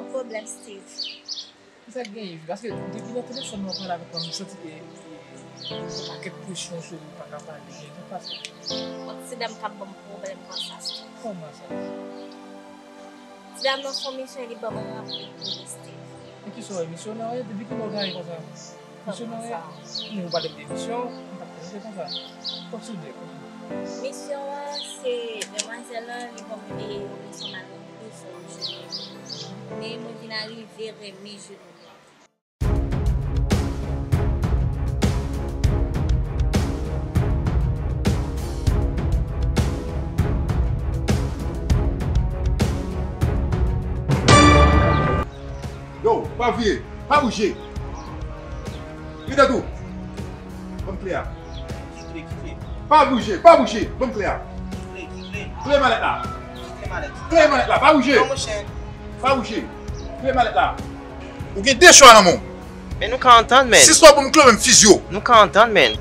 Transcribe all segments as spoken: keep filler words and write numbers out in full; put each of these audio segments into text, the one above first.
Pwoblèm, Steve. Kisa k genyen, Julie? Paske depi nan telefòn nan w pale avèk mwen, m santi ke, ke, ke yon pakèt presyon sou ou, ou pa ka pale byen. Kisa k pase? Bon, se dam k ap ban m pwoblèm konsa, Steve. Kòman sa? Ti dam nan fè yon misyon, li ban mwen ranpli pou li, Steve. Men kisa w wè, misyon nan, depi kilè w gade konsa? Misyon nan, men ou pa t ap gen misyon, ou pa t ap prezante konsa. Kontinye, kontinye. Misyon an, se demwazèl lan, li ban m, e, yon misyon m al ranpli sou yon jounen. Men mwen vin arive renmen jounen an. Yo, pa vire, pa bouje. Rete tou. Ban m kle a. Ki kle, ki kle? Pa bouje, pa bouje. Ban m kle a. Ki kle, ki kle? Kle malèt la. Ki kle malèt? Kle malèt la, pa bouje. Non, monchè. Pa bouje. Kle malèt la. Ou gen de chwa nan men w. Men nou ka antann, men. Si swa pou m kle w, men m fizye w. Nou ka antann, men.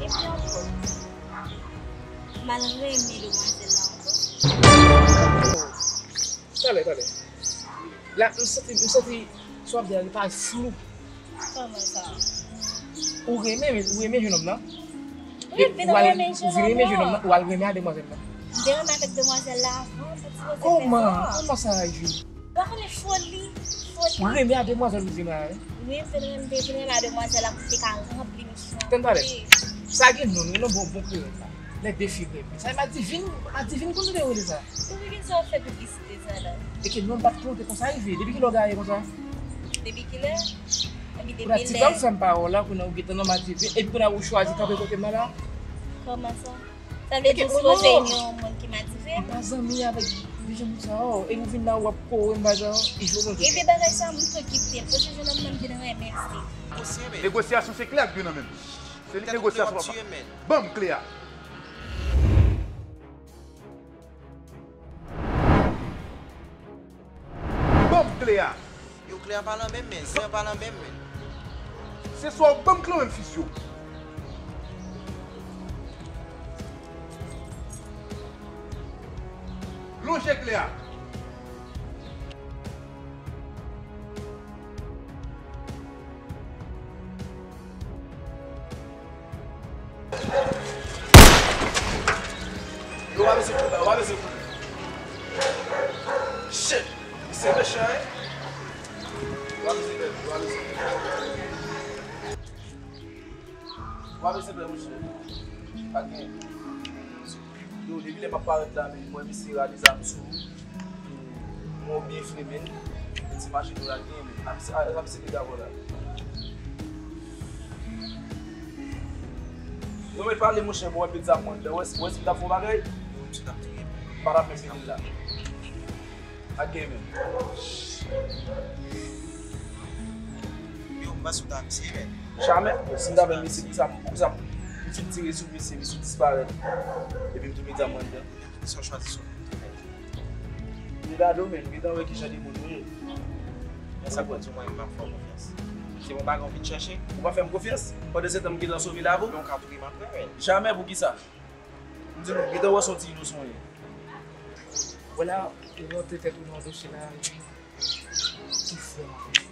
M al renmen demwazèl la ankò. Talè, talè. La, m santi, m santi sa w ap di a li pa flou. Kòman sa? Ou renmen, ou renmen jennonm nan? Wi, m vin renmen jennonm nan. Ou al renmen a demwazèl la? M te renmen avèk demwazèl la avan, m te sipoze fè sa. Kòman? Kòman sa, Julie? Ou pa konnen foli, foli. Ou renmen a demwazèl ou di la, wi? Wi, m vin renmen, m te vin renmen a demwazèl la pou m te ka ranpli misyon an. Tann talè. Wi. Sa gen non, non, bon, bon, bon, les défis renmen. Sa e madivin, madivin, kòman yo rele sa? Pou ki sa w fè piblisite sa la? E ke non, m pa t konte konsa rive. Depi kilè w gaye konsa? Depi kilè? Epi depi lè. Ti tan m fè m pawòl la, kounye a ou gentan nan madivin. Epi kounye a ou chwazi kanpe kote m la la. Kòman sa? Sa vle di ou sipoze yon moun ki madivin? M pa zanmi avèk jan moun sa yo. E ou vin la, w ap kore m bagay, e jwe Bondye. Epi bagay sa, m tou kite l. Paske jennonm nan m vin renmen l, se. Negosyasyon se kle ak dwe nan men m. Se li k negosyasyon, papa. Ban m kle a. Ban m kle a. Yo, kle a pa nan men m, men. Zen an pa nan men m, men. Se swa w ban m kle w, men m fizye w. Lonje kle a. Yo, w a bezwen kout la, w a bezwen kout. Shit! Misye mechan, wi. W a bezwen bèl, w a bezwen bèl. W a bezwen bèl, monchè. Pa gen. Yo, depi lè m ap parèt la, men, mwen, misye rale zam sou ou. Mwen byen flemen, ti machin ou la gen, men. A misye, a, a misye te gavò la. Yo mèt pale, monchè, bon, epi zam mwen anndan. Wè, wè si m t ap fè yon bagay. Yo, misye t ap touye m. M pa t ap menm vini la. Ak gen men. Yo, m panse w ta misye, men. Jamè, si m ta fè misye, poukisa, poukisa m fin tire sou misye, misye disparèt. Epi m tounen zam mwen anndan. Sa w chwazi sou mwen. M gade w, men m gentan wè ki jan de moun ou ye. Men sa k fè w di mwen m ap fè w konfyans? Se yon bagay w vin chèche? Ou pa fè m konfyans? Pandan se tan m gentan sove lavi w? Men w ka touye m apre, men. Jamè, poukisa? M di nou, m gentan wè se yon ti inosan w ye. Vwala, ou rantre tèt ou nan dosye la, epi ki fè w anpil.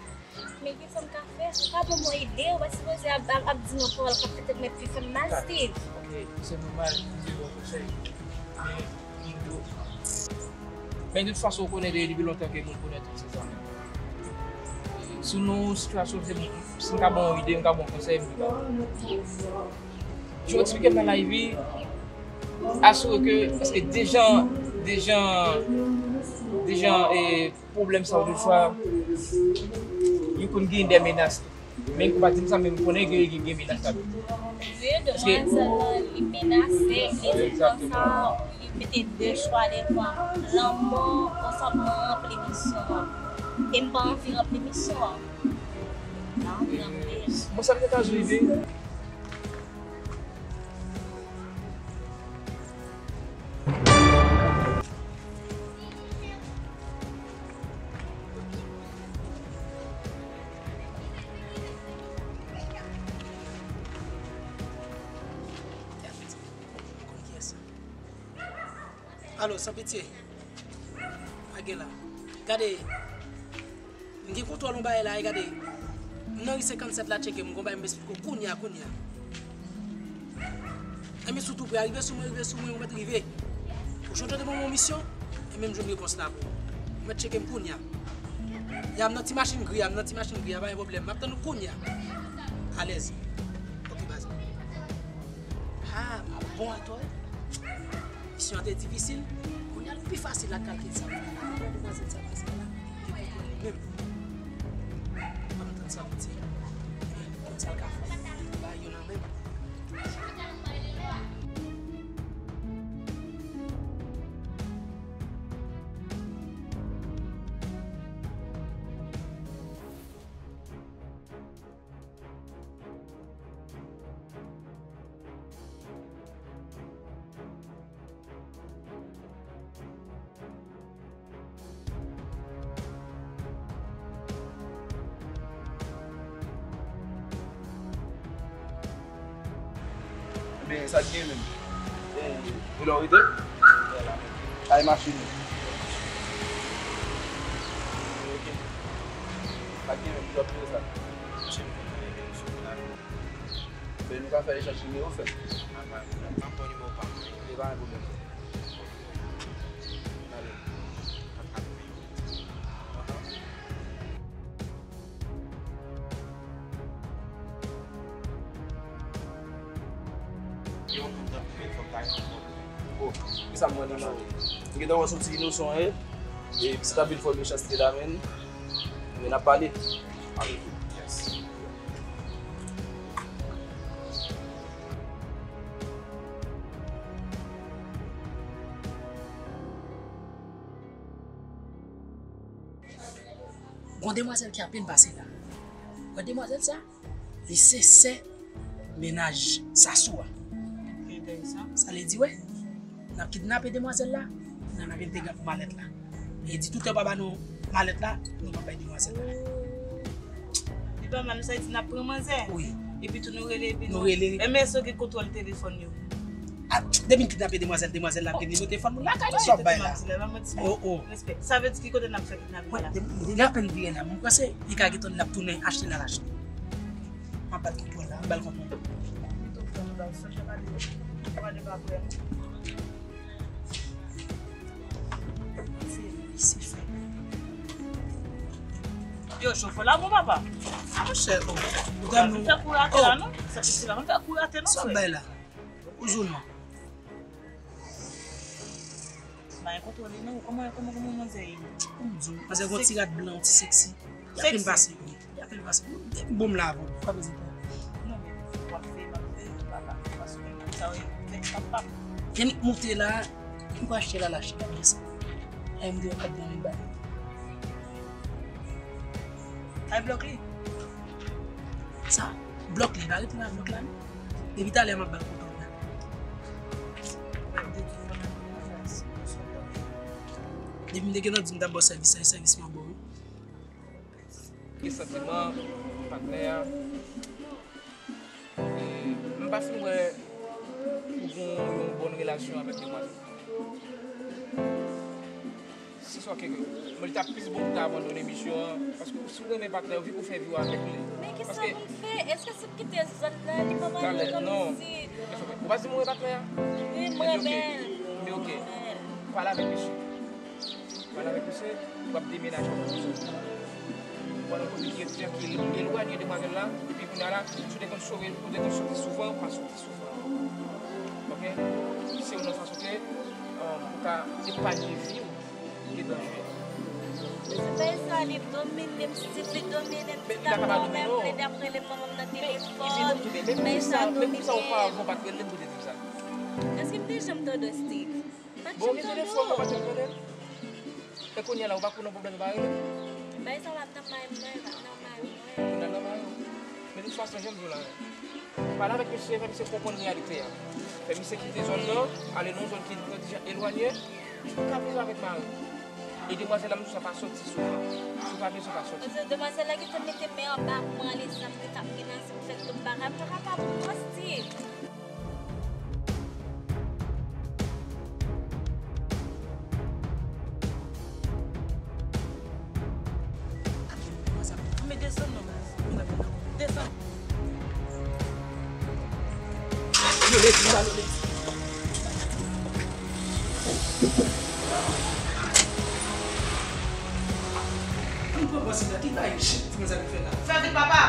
Men kisa m ka fè? Ou pa ban mwen ide, ou pa sipoze ap, ap, ap di mwen pawòl k ap fè tèt mwen pi fè m mal, Steve. Ok, se nòmal, m te ba w konsèy. Men, men de tout fason, ou konnen depi lontan ke moun konnen tout se zanmi. Si w nan yon sitiyasyon, se, si m ka ba w yon ide, m ka ba w yon konsèy, m di w. Jan w eksplike m nan live, asire ke, paske deja, deja, deja, e, pwoblèm sa yo, defwa, yo konn gen de menas tou. Men ou pa di m sa, men m konnen gen, gen, gen menas la tou. Wi, demwazèl lan, li menase, li di konsa, li mete de chwa devan lanmò, konsantman an, pou li misyon an. E m pa anvi ranpli misyon an. M pa anvi ranpli l. Bon, sa petèt a rive. Alo, San Pitye. Pa gen la. Gade. M gen kontwòl yon bagay la, e gade. M nan ri senkannsèt la, tcheke m, gon bagay m esplike w kounye a, kounye a. Enben, si w tou pre a rive sou mwen, rive sou mwen, ou mèt rive. Ou jwenn tande ban mwen yon misyon, e menm jwenn repons la pou ou. Ou mèt tcheke m kounye a. Ya, m nan ti machin gri a, m nan ti machin gri a, pa gen pwoblèm. M ap tann ou kounye a. Alèz. Ok, baz. Ah, m ap bon atò, wi. Misyon an te difisil. Kounye a, l pi fasil ak kalkil sa. Demwazèl sa pase la. Li kontwòle menm. Ban m tann sa pou di. Konn sa l ka fè. Ba yo nan menm. Ebyen, sa k gen menm? E, vilorite? Ay machin. Ok. Sa k gen menm? Ki jan w ap jere sa? Men nou ka fè echanj nimewo, frè m. Mwen pran nimewo pa m. E pa gen pwoblèm. N ale. Yo konn tanpri, men fòk ta gen konpòtman. Oh, kisa m mande la? M gentan wè w soti inosan, e, e pitit ap vin fè w mechanste la, men, men n ap pale. Yes. Gon demwazèl ki apenn pase la. Wè demwazèl sa, li se sè mennaj Sasou a. Enteresan. Sa vle di, wè, n ap kidnape demwazèl la, n al nan Viltegra pou malèt la. E di tout lè w pa ba nou malèt la, nou p ap bay demwazèl la. Li pa mal, sa vle di n ap pran manzè? Wi. Epi tou nou rele, epi nou rele. E men èske w gen kontwòl telefòn yo? Ah, depi n kidnape demwazèl, demwazèl la ap gen nimewo telefòn moun lakay li, sa w ap bay la? Oh, oh. Respè. Sa vle di ki kote n ap fè kidnaping la? Mwen, depi, depi n apèn vire la, mwen panse li ka gentan l ap tounen achte l al achte. M ap ba l kontwòl la, m ba l kontwòl. Yo, chofè la bon, papa. Ah, monchè, oh. Ou pa vin fè kou rate la, non? Sa piti la, pa fè kou rate, non, frè. Sa bay la. Ou jou non. Ba, kontwòle, non? Kòman, kòman, kòman manzè ye? Kòm di w, manzè gon ti rad blan, ti seksi. Li apenn pase, wi. Li apenn pase. Depi bon m la avè w, pa bezwen pè. Non, men w ap fè, m ap fè, papa, paske sa w fè, papa. Yannick moute la, m pa achte l al achte, gade sa. Ay, m gen yon kat blan, m ba li. Ay, blòk li. Sa, blòk li, pa rete nan blòk la, non. Depi talè, m ap ba l kontwòl la. Depi m te gentan di m t ap ba w sèvis, sa e sèvis m ap ba w, wi. Gen santiman, patnè a. E, m pa fin wè ou gen yon bòn relasyon avèk demwazèl. Si sa w ke, men li t ap plis bon pou w ta abandone misyon an. Paske si w renmen patnè w, vin pou w fè vi w avèk li. Men kisa pou m fè? Èske si m kite zòn nan, li pa pral vin kòmsi? Ou pa di m ou renmen patnè a? Wi, m renmen l. Men ok. Pale avèk misye. Pale avèk misye, w ap demenaje w nan zòn. W al nan kote ki, ki elwanye demwazèl la, epi kounye a la, si w te konn sove, ou te konn soti souvan, ou pa soti souvan. Ok? Se youn nan fason ke, um, ou ka epanye vi w de danje. Men se pa sa, li domine m, si li domine m, ti ta mò, menm plede ap rele manman m nan telefòn. Men sa domine m. Èske m te janm tande w, Steve? Bon, gen telefòn, ou pa janm tande l. E kounye a la, ou pa konn yon pwoblèm, ou pa rele. Bagay sa pa t nan may mwen, pa t nan may mwen. Ou nan nan may ou. Men de tout fason, jan m di w la, pale avèk misye, fè misye konprann reyalite a. Fè misye kite zòn nan, ale nan yon zòn ki prodijan elwanye, pou ka viv avèk mari w. E demwazèl la, m di w sa pa soti souvan. Si w pa bezwen, pa soti. Paske demwazèl la gentan mete men anba mwen, ale zam, li t ap menaze m, fè tout bagay, m pa kapab non, Steve. Leti, m ba nou leti. Ann pran pran sila, ki bagay chit Franz ap fè la? Fè vit, papa!